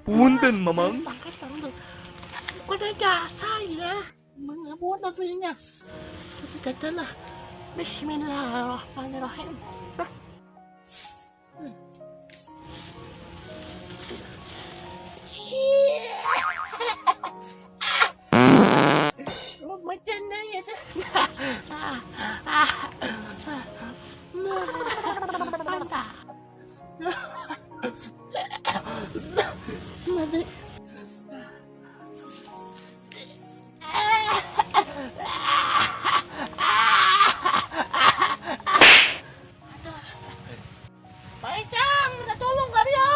Punten, Mamang. Bukan jasa ya. Mengabot atunya. Tapi katalah Bismillahirrahmanirrahim. Oh, macam na ya. Mantap. Mati. Pak Icang, minta tolong kali ya.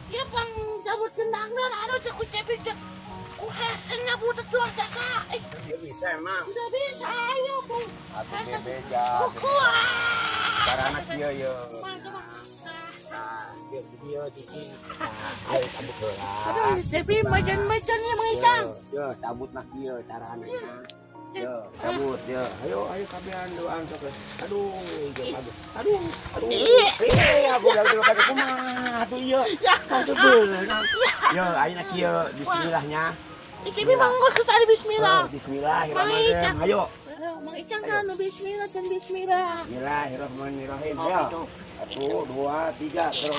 Iya pang cabut kendang, aduh, cek ku cepi cek. Ku hesen nyabut tuh jasa. Eh, Ya bisa emang. Tidak bisa, ayo bu. Atuh bebeja. Buku ah. Carana kieu ye. Coba. Nah, kieu video cicing. Nah, ayo cabut heula. Aduh, Cepi macan-macannya Mang Icang. Yo, cabut mah kieu carana. Yo, cabut yo. Ayo, ayo kabehan doan sok. Aduh, yo aduh. Aduh, aduh. Eh, aku udah dulu kata kumaha atuh ieu. Atuh beunang. Yo, ayeuna kieu bismillahnya. Cepi manggur ke tadi bismillah. Oh, bismillahirrahmanirrahim. Ayo. Mang Icang kan bismillah dan bismillah. Bismillahirrahmanirrahim. Oh, Ayo. itu. Satu, dua, tiga, terus.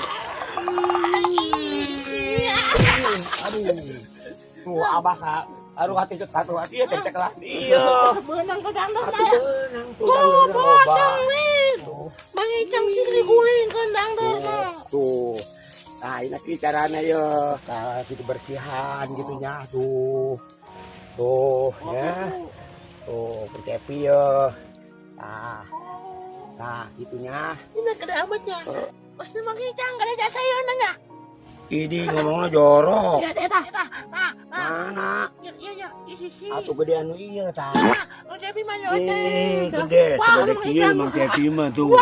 Aduh. Tuh abah ka. Aduh, hati ke satu hati ya cek lah. Iya. Beunang ke dangdut Atuh lah. beunang tuh Tuh, dangdut loba. boceng nih. Tuh. Mang Icang sih diguling ke dangdut. Tuh, tuh. Nah, ini lagi caranya ya. Nah, gitu bersihan gitu nya. Tuh. Tuh, ya. Tuh, bercepi ya. Nah. Nah, gitunya. Ini kena amatnya. Pasti Mang Icang kada jasa ya nanya. Ini ngomongnya jorok. Ya, tah, tah, tah. Mana? Ya, ya, ya, isi. Atuh gede anu iya tah. Mang Cepi mah yo Eh, gede, Wah, segede Mang kieu Icang. Mang Cepi mah tuh.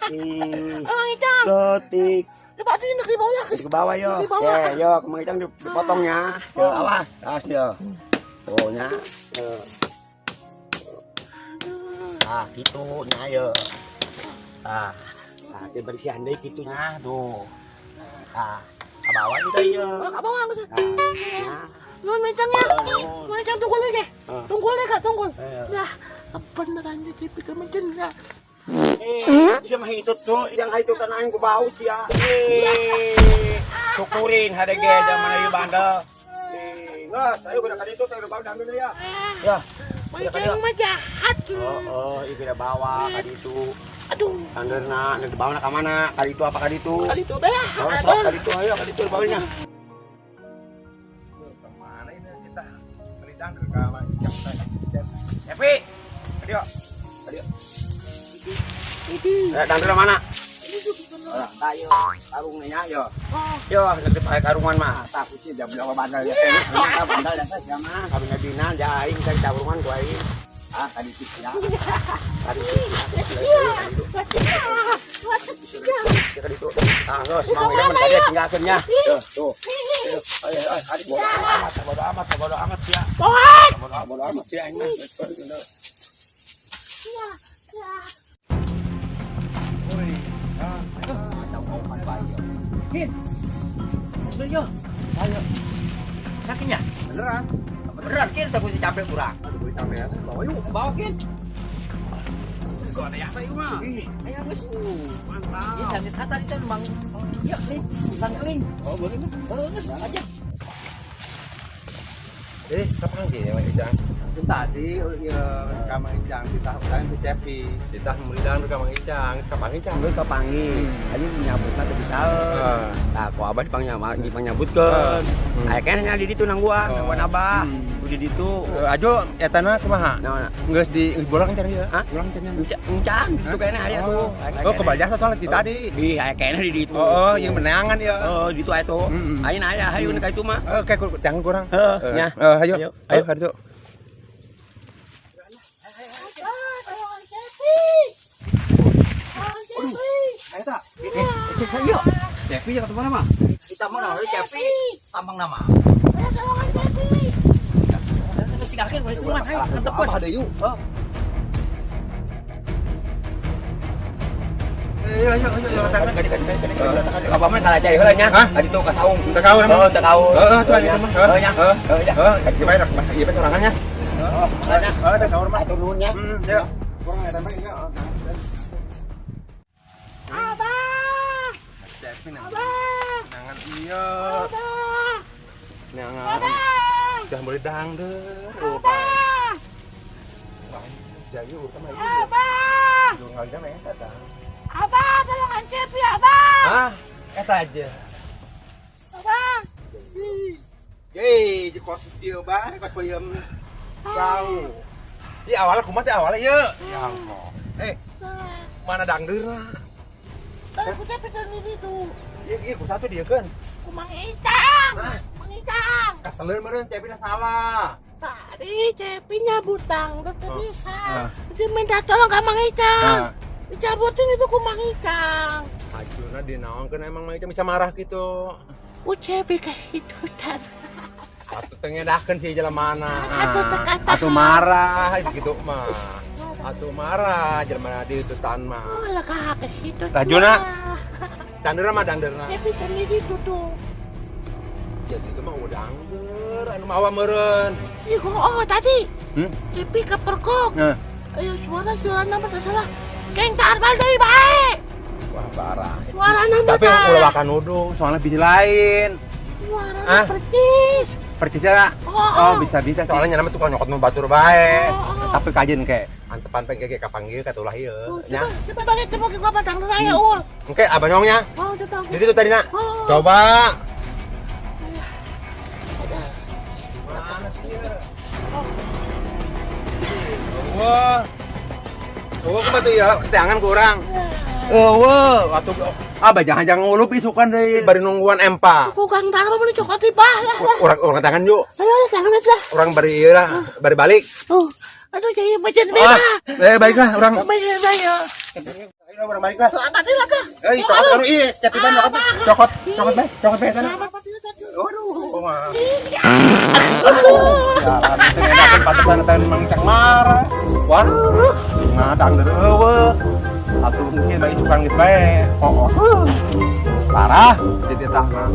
Ih, Mang Icang. letik. Coba sini di bawah. Di bawah yo. Di bawah. Ya, yo, Mang Icang dipotongnya. Yo, awas, awas yo. Tuh nya. Yo. Ah, gitu nya yo. Ah, nah, dibersihan deui kitu nya tuh. Ah, ke bawah juga yo. Oh, ke bawah geus. Nah, nya. Nuhun Mang Icang ya. Nuhun. Mang Icang tunggul lagi. Ah. Tunggul lagi, tunggul. Ayo. Nah, beneran Cepi ke mencen ya. Eh, siapa itu tuh yang itu kan aing ku bau sia. Eh, syukurin HDG zaman ayu bandel. Eh, geus, ayo geura ka ditu teh bau dangdut ya. Ya. Mang Icang mah jahat. Oh, oh, ieu geura bawa ka ditu. Aduh, Tandeurna, nu dibawa ka mana? Ka ditu apa ka ditu? kali itu beh. Oh, sok ka ditu ayo ka ditu bawanya. Kemana ini kita? Beli dangdut ke Mang Icang teh. Epi. Ka dieu. Ka dieu. Ini. Eh, dangdut mana? Ini tuh bener. Oh, ayo, karungnya yo. Oh, Yo, nanti pakai karungan mah. Takut sih jam berapa bandel ya. Ternyata bandel ya saya mah. Karungnya bina, ja aing cari karungan ku aing. Ah, tadi sih ya. Tadi itu. Ya ka ditu. Ah, geus Mang Icang tadi tinggalkeun nya. Tuh, tuh. Ayo, ayo, adik bodo amat, bodo amat, bodo amat sia. Pohon. Bodo bodo amat sia aing mah. Ya, ya. Woi, ah, Yo. Ayo. Yakin ya? Beneran. Beneran kin tak mesti capek kurang. Aduh, beli kamera. Bawa yuk, bawa kin. Kok ada yang saya mah. Ayo geus. Mantap. Ini jangan kata itu mang. Iya nih, sangkeling. Oh, boleh nih. Oh, geus aja. Eh, kapan sih Mang Icang? Itu tadi ya ka Mang Icang kita udah di Cepi. Kita beli dangdut ka Mang Icang, ka Mang Icang. Geus kapanggih. Aing nyabutna teu bisa. Ah. Tah, ku abah dipangnyabutkeun. Aya keneh nya di ditu nang gua, nang gua abah. Di ditu. Eh, ajo eta na kumaha? Naon? Geus di geus bolang cari ya. Hah? Ulang cenah. Encan, di ditu keneh aya tuh. Oh, kebaca soalnya di tadi. Ih, aya keneh di ditu. Oh, oh, yang menangan ya. Oh, di ditu aya tuh. Mm-mm. Ayeuna aya, hayu ka itu mah. Oke, jangan kurang. Heeh, nya. Eh, ayo. Ayo, Ayo, ayo. ayo. Eta. Eh, saya. Cepi ya kemana mah? Kita mah naon Cepi, tambang nama. Ayo tolongan Cepi. Terus tinggalkeun boleh turun ayo antepkeun. Abah deui yuk. Ayo ayo ayo ayo. Abah mah salah cai heula nya. Hah? Tadi tuh ka saung. Teu kaun emang. Oh, teu kaun. Heeh, tuh aya mah. Heeh nya. Heeh. Heeh nya. Heeh, ieu bae rek ieu bae sorangan nya. Heeh, Heeh, teu kaun mah. atur nuhun nya. Hmm, ya. Kurang eta mah ya. Abah. Cepi nang. Abah. Nangan ieu. Abah. Nangan. Abah. Jangan boleh dangder. Oh, Abah. Jadi urut mah ieu. Abah. Lu ngalina mah eta tah. Abah, tolongan Cepi, Abah. Hah? Eta aja. Abah. Yeay, di kos ieu bae, kos peuyeum bau. Ieu awalnya kumaha teh awalnya ieu? Ya Allah. Eh, mana dangdeurna? Tadi ku Cepi tadi itu. Ieu ieu ku satu dia kan. Ku Mang Icang. Mang Icang. Kaseleun meureun Cepi salah. Tadi Cepi nyabut dangdut teu bisa. Ah. Dia minta tolong ke Mang Icang. Ah. Dicabutin itu ku Mang Icang. Ajuna dinaonkeun emang Mang Icang bisa marah gitu. Ku Cepi kahitutan. Atuh teu ngedahkeun si jelemana. Atuh teu kata. Atuh marah gitu mah. Atuh marah jelema di hutan mah. Oh, lah kah ke situ. Tah, Juna. Dangdeurna mah dangdeurna. Cepi tadi itu tuh. Jadi itu mah udah dangdeur anu mawa meureun. Ih, oh tadi. Hmm? Cepi kepergok. Heeh. Ayo suara suara nama tak salah. Geng Tarmal deui bae. Wah, parah. Suara nama Tapi ulah wakan nuduh, soalnya bini lain. Suara Ah? percis. Percisnya Oh, oh, bisa-bisa sih. Soalnya nama tukang nyokot nu batur bae. Oh, oh. Tapi kajen kayak Antepan pengen ge kapanggil katulah ieu. Oh, Nya. coba, coba balik coba ke gua padang saya ul. Engke abah nyongnya. Oh, udah tahu. Jadi itu tadi nak. Oh. Coba. Mana sih ieu? Wah. Oh, kumaha tuh ya? Teangan kurang. Eueuh, atuh abah jangan-jangan ngulup isukan deui. Bari nungguan empa. Ku Kang Tarmal mau cokot tiba lah. Urang urang tangan yuk. Ayo, ayo tangan lah. Urang bari ieu lah, bari balik. Oh, aduh jadi macam Ah, ni. baiklah urang. Baik, baik. Ayo urang balik lah. Tuh apa sih lah tuh? Eh, cokot anu ieu, cepi ban cokot. Cokot, cokot bae, cokot bae kana. Waduh, mah. Jalan teh enakeun pantesan teh Mang Icang marah. Wah, ngadang eueuh. Atuh mungkin mah isukan geus bae. Oh, oh. Parah, jadi tah mah.